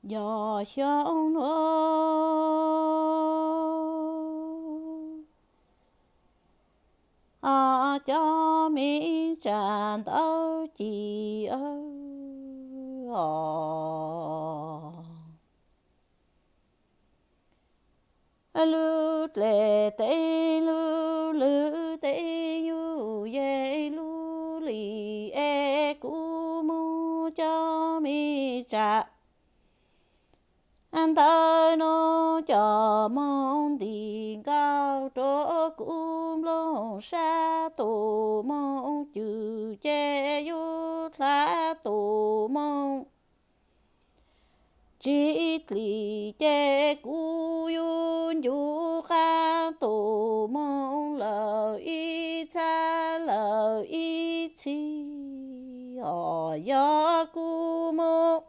Yog xyoo nuav, o, cov me tsam ntawv ci, o, lub dlej teb lub lwm teb yug yej lub lim es kuv muab cov me tsam ntawv no coj moog ntim nkaus rua kuv nplooj sab tus moog cwm ces yug dlaab tus moog tsib dlim ces kuv yug ncuv qaab tus moog lawm ib txhab lawm ib txhis. Os, yog kuv moog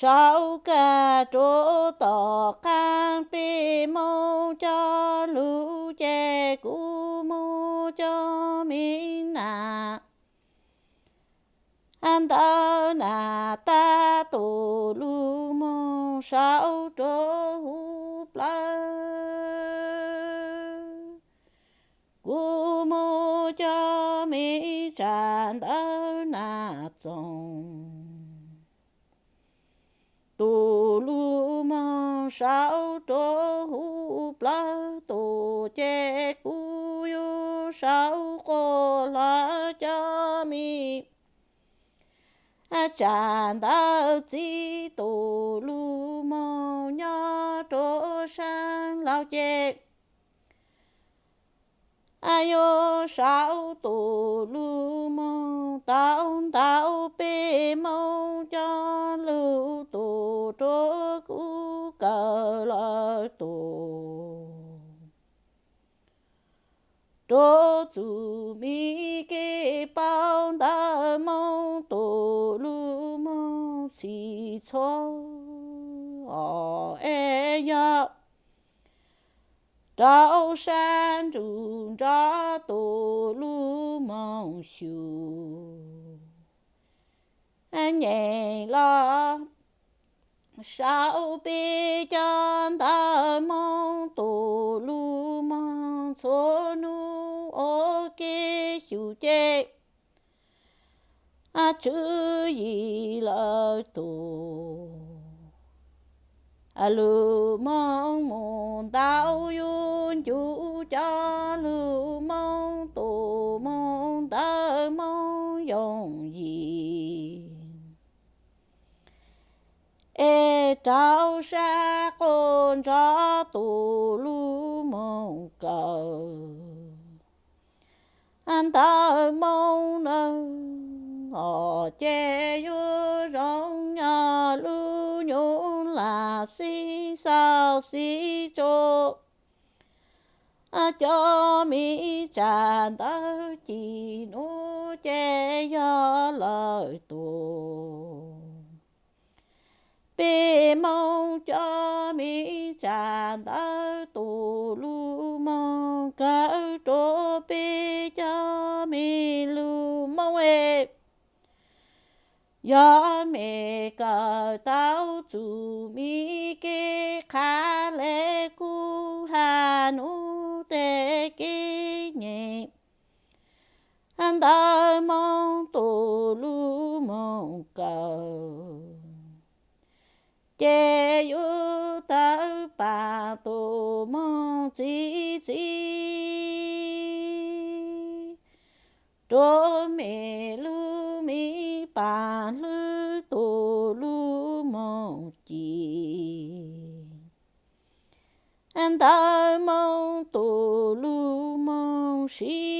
sau kag rua tom qaab peb moog coj lug ces kuv muab cov me nam ntawv nam tab tus lug moog sau rua huv plawv. Kuv muab cov me tsam ntawv nam txoov tus lug moog sau rua huv plawv tus ces kuv yug sau quas hlo cov me tsam ntawv txib tus lug moog nyob rua saab laug ces yuav sau tus lug moog tau ntau peb moog coj lug tus rua kuv kawm lawm tus rua txum mi kev paub ntawv moog tus lug moog txhij txhua, o, es yog rau sab ntsuj nrog tus lug moog xyum nyeem los sau peb cov ntawv moog tus lug moog txhua nub ua kev xyum ces tswv yim lawm tus lug moog mus ntau yuav ncuv cov lug moog tus moog ntawv moog yooj yim es rau sab quas nrog tus lug moog kawm ntawv moog nawb. Os, ces yuav zoo nyob lub nyuj lam xib xaus xib tsua cov me tsam ntawv ci nuav ces yog lawm tus peb moog cov me tsam ntawv tus lug moog kawm rua peb cov me lug moog es yog mej kawm tau txum mi kev qha le kuv has nuav tes kev nyeem ntawv moog tus lug moog kawm ces yuav tawg paag tus moog txi txi rua mej lub mi paag hlwb tus lug moog ci ntawv moog tus lug moog sib